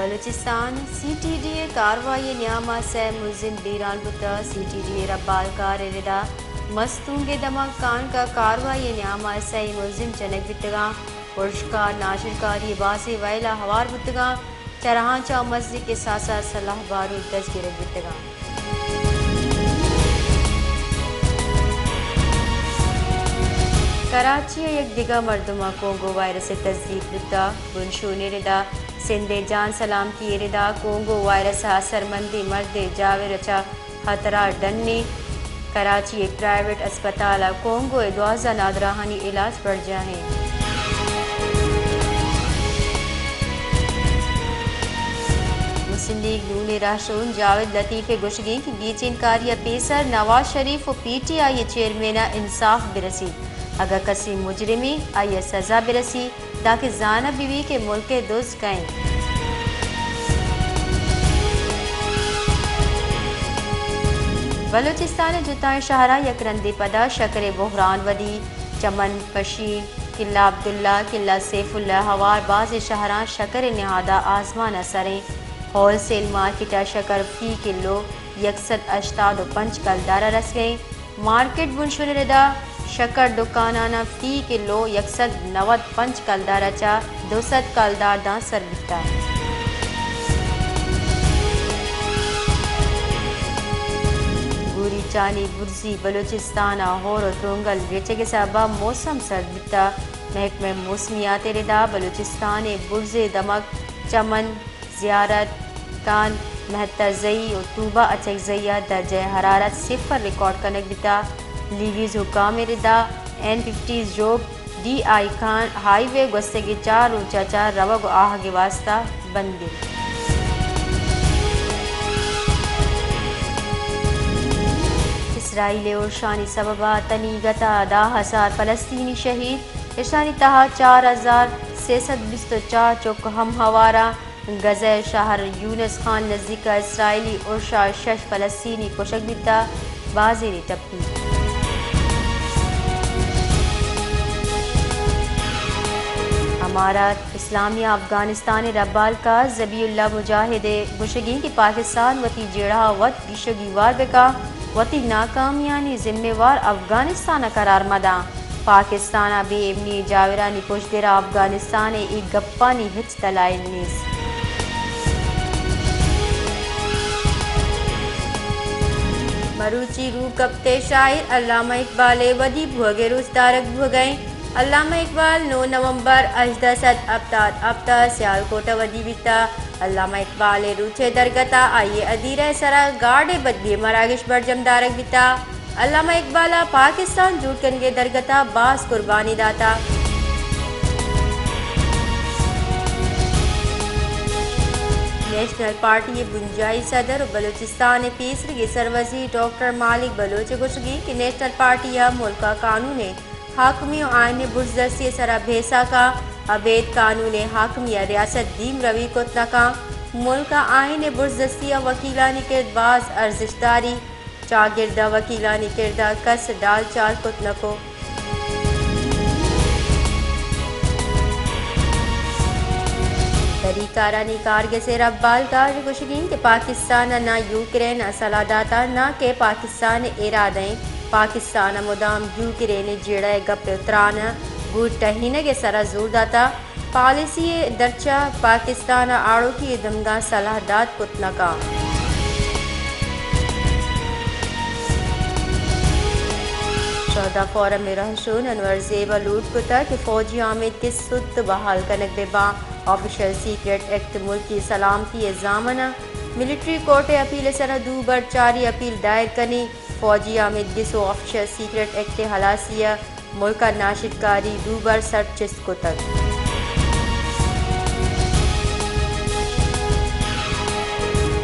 Balochistan, C T D ءِ کاروائی ءِ نیام ءَ سئے ملزم بیران بوتگ۔ سی ٹی ڈی ءِ ربالکار ءِ ردا مستونگ ءِ دمگ کانک ءَ کاروائی ءِ نیام ءَ سئے ملزم جنگ بیتگاں۔ پرشکار ناشرکاری ءِ باسیں وئیل ءَ ہوار بوتگاں۔ چرحانچہ ءُ مزنیں کساس ءَ سلاہ بارود دزگرگ بیتگاں۔ کراچی ءَ یک دگہ مردم ءَ کونگو وائرس ءِ تصدیق بوتگ۔ بنشون ءِ ردا سندھ ءِ جان سلامتی ءِ ردا کونگو وائرس ءِ اثرمندیں مردے جاور ءَ چہ خطرہ ڈنیں۔ کراچی ءِ پرائیویٹ اسپتال ءَ کونگو ءِ دوازدہ نادراہانی علاج برجاہ اِنت۔ مسلم لیگ نون ءِ رہشون جاوید لطیف ءِ گوشگ اِنت کہ گیچین کاری ءَ پیسر نواز شریف ءُ پی ٹی آئی ءِ چیئرمین ءَ انصاف بہ رسیت، اگاں کسے مجرمے آئی ءَ سزا بہ رسیت، دانکہ زانگ بہ بیت کہ ملک ءِ دز کئے اِنت۔ بلوچستان ءِ جتائیں شہراں یک رندے پدا شکر ءِ بحران ودی۔ چمن، پشین، قلعہ عبداللہ، قلعہ سیف اللہ ہوار بازیں شہراں شکر ءِ نہاد ءَ آزمان ءِ سر اِنت۔ ہول سیل مارکیٹ ءَ شکر فی کلو یک سد ہشتاد ءُ پنچ کلدار ءَ رسگ ءَ اِنت۔ مارکیٹ بنشون ءِ ردا شکر دکاناناں فی کلو یک سد نود پنچ کلدار ءَ چہ دو سد کلدار داں سر بیتگ۔ گوریچانی برزی بلوچستان ءَ ہور ءُ ترونگل گیچگ ءِ سبب ءَ موسم سرد بیتگ۔ محکمہ موسمیات ءِ ردا بلوچستان ءِ برز ءِ دمگ چمن، زیارت، کاند، مہترزئی ءُ توبہ اچکزئی ءَ درجہ حرارت صفر ریکارڈ کنگ بیتگ۔ لیویز حکام ءِ ردا N fifty Zhob D I Khan highway گوستگیں چار روچ ءَ چہ روگ ءُ آہگ ءِ واستہ بند اِنت۔ اسرائیل ءِ ارشانی سبب ءَ تنیگت ءَ دہ ہزار فلسطینی شہید، اشانی تہا چار ہزار سے سد بیست ءُ چار چک ہم ہوار اَنت۔ غزہ ءِ شہر یونس خان نزیک ءَ اسرائیلی ارش ءَ شش فلسطینی کشگ بیتگ، بازینے ٹپی۔ امارات اسلامی ءِ افغانستان ءِ ربالکار ذبیح اللہ مجاہد ءِ گوشگ اِنت کہ پاکستان وتی جیڑہ ءَ وت گیش ءُ گیوار بہ کن، وتی ناکامیانی ذمہ وار افغانستان ءَ قرار مہ دنت۔ پاکستان ءَ بے ایمنی ءِ جاورانی پژدر ءَ افغانستان ءِ اے گپانی ہچ دلائل نیست۔ مروچی روح کپت ءِ شاعر علامہ اقبال ءِ ودی بوہگ ءِ روچ دارگ بوہگ ءَ اِنت۔ علامہ اقبال نو نومبر ہژدہ سد ہپتاد ہپت ءَ سیالکوٹ ءَ ودی بیتگ۔ علامہ اقبال ءِ روچ ءِ درگت ءَ آئی ءِ ادیرہ ءِ سرا گارڈ ءِ بدلی ءَ مراگش برجم دارگ بیتگ۔ علامہ اقبال ءَ پاکستان جوڑ کنگ ءِ درگت ءَ باز قربانی داتگ۔ نیشنل پارٹی ءِ بنجاہی صدر ءُ بلوچستان ءِ پیسریگیں سروزیر ڈاکٹر مالک بلوچ ءِ گوشگ اِنت کہ نیشنل پارٹی ءَ ملک ءَ قانون ءِ حاکمی ءُ آئین ءِ برزدستی ءِ سرا بحث ءَ کنت، ابید قانون ءِ حاکمی ءَ ریاست دیمروی کت نہ کنت۔ ملک ءَ آئین ءِ برزدستی ءَ وکیلانی کرد باز ارزشت داریت۔ چاگرد ءَ وکیلانی کرد ءَ کس ڈال چال کت نہ کت۔ دری کارانی کارگس ءِ ربالکار ءِ گوشگ اِنت کہ پاکستان ءَ نہ یوکرین ءَ سلاہ داتگ، نہ کہ پاکستان ءِ ارادہ اِنت۔ پاکستان ءَ مدام یوکرین ءِ جیڑہ ءِ گپ ءُ تران ءَ گوں ٹہینگ ءِ سرا زور داتگ۔ پالیسی ءِ درچ ءَ پاکستان ءَ آڑوکی ءِ دمگاں سلاہ دات کت نہ کنت۔ شہدا فورم ءِ رہشون انور زیب ءَ لوٹ کتگ کہ فوجی آمیدگس سوت بحال کنگ بہ باں۔ آفیشل سیکرٹ ایکٹ ملکی سلامتی ءِ ضامن ءَ، ملٹری کورٹ ءِ اپیل ءِ سرا دو بر چاری اپیل دائر کنی۔ فوجی آمیدگس ءُ آفیشل سیکرٹ ایکٹ ءِ ہلاسی ءَ ملک ءَ ناشرکاری دو بر سر چست کتگ۔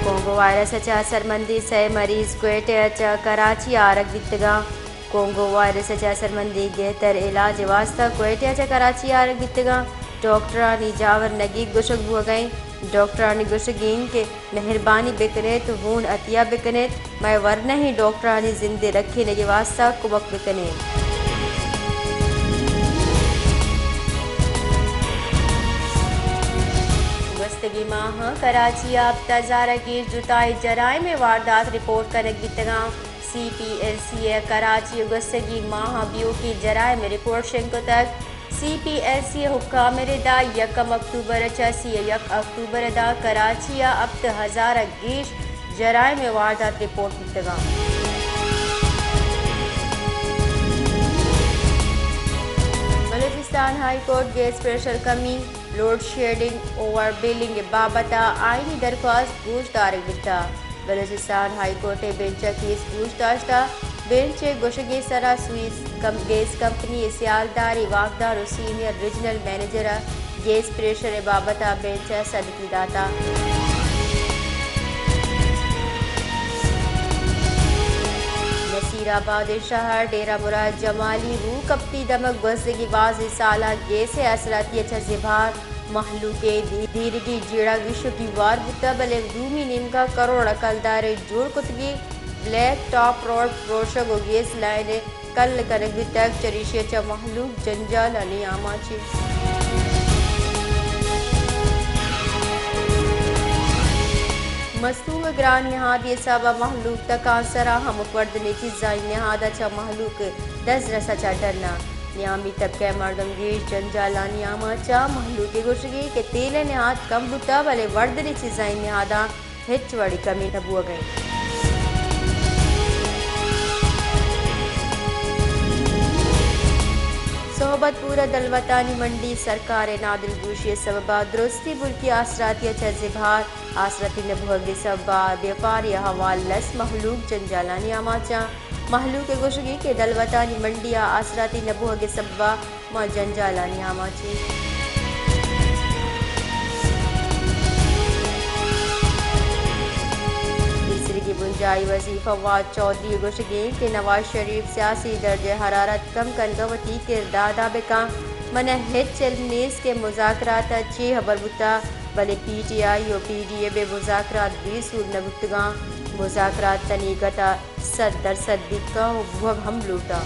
کونگو وائرس ءَ چہ اثرمندیں سئے مریض کوئٹہ ءَ چہ کراچی ءَ آرگ بیتگاں۔ کونگو وائرس ءَ چہ اثرمندیں گہتر علاج ءِ واستہ کوئٹہ ءَ چہ کراچی ءَ آرگ بیتگاں۔ ڈاکٹرانی جاور نگیگ گوشگ بوگ ءَ اِنت۔ ڈاکٹرانی گوشگ اِنت کہ مہربانی بہ کن ات، ہون عطیہ بہ کن ات، مئے ورنہیں ڈاکٹرانی زند ءِ رکھینگ ءِ واستہ کمک بہ کن ات۔ گوستگیں ماہاں کراچی ءَ ہپت ہزار ءَ گیش جتائیں جرائم ءِ واردات رپورٹ کنگ بیتگاں۔ سی پی ایل سی ءِ کراچی ءَ گوستگیں ماہاں بیوکیں جرائم ءِ رپورٹ شنگ کتگ۔ سی پی ایل سی ءِ حکام ءِ ردا یکم اکتوبر ءَ چہ سی ءُ یک اکتوبر ءَ داں کراچی ءَ ہپت ہزار ءَ گیش جرائم ءِ واردات رپورٹ بیتگاں۔ Balochistan high court gas pressure کمی، لوڈ شیڈنگ، اوور بلنگ ءِ بابت ءَ آئینی درخواست گوش دارگ بیتگ۔ بلوچستان ہائی کورٹ ءِ بینچ ءَ کیس گوش داشتگ۔ بینچ ءِ گوشگ ءِ سرا سوئس کم-، گیس کمپنی ءِ سیالداریں واکدار ءُ سینئر ریجنل مینیجر ءَ گیس پریشر ءِ بابت ءَ بینچ ءَ سدکی داتگ۔ نصیر آباد ءِ شہر ڈیرہ مراد جمالی روکپتی دمگ گوستگیں بازیں سالاں گیس ءِ آسراتی ءَ چہ زبہر مہلوک ءِ دی-، دیرگی جیڑہ گیشوکی وار بوتگ، بلے دومی نیمگ ءَ کروڑ ءَ کلدار ءِ جوڑ کتگیں بلیک ٹاپ روڈ پروشگ ءُ گیس لائن ءِ کل کنگ بیتگ، چریشی ءَ چہ مہلوک جنجالانی آماچ انت۔ مستونگ ءُ گران نہادی ءِ سبب ءَ مہلوک تکانسر ءَ، ہمک وردنی چیزانی نہاد ءَ چہ مہلوک دزرس ءَ چہ ڈن ءَ۔ نیامی طبقہ ءِ مردم گیش جنجالانی آماچ ءَ، مہلوک ءِ گوشگ انت کہ تیل ءِ نہاد کم بوتگ، بلے وردنی چیزانی نہاداں ہچ وڑیں کمی نہ بوگ ءَ انت۔ صحبت پور ءِ دلوتانی منڈی سرکار ءِ نادلگوشی ءِ سبب ءَ درستیں ملکی آسراتی ءَ چہ زبہر، آسراتی نہ بوگ ءِ سبب ءَ بیپاری ءِ حوال لس مہلوک جنجالانی آماچ ءَ۔ مہلوک ءِ گوشگ انت کہ دلوتانی منڈی ءَ آسراتی نہ بوگ ءِ سبب ءَ ما جنجالانی آماچ ایں۔ پیسریگیں بنجاہی وزیر فواد چوہدری ءِ گوشگ انت کہ نواز شریف سیاسی درجہ حرارت کم کنگ ءَ وتی کردار ادا بکن۔ من ءَ ہچ علم نیست کہ مذاکرات ءَ چے ہبر بوتگ، بلے پی ٹی آئی ءُ پی ڈی ایم ءِ مذاکرات بے سوب نہ بوتگاں۔ مذاکرات تنیگت ءَ سد درسد بیت کنت ءُ بوگ ہم لوٹاں۔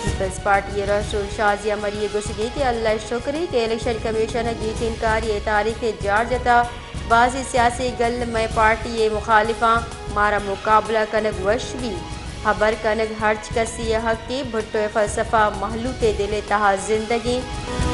پیپلز پارٹی ءِ رہشون شازیہ مری ءِ گوشگ انت کہ اللہ ءِ شکر انت کہ الیکشن کمیشن ءَ گیٹین کاری ءِ تاریخ ءِ جار جتگ۔ بازیں سیاسی گل مئے پارٹی ءِ مخالفاں مارا مقابلہ کنگ وش بیت۔ ہبر کنگ ہرچ کسی ءِ حق انت، بھٹو ءِ فلسفہ مہلوک ءِ دل ءِ تہا زندگ انت۔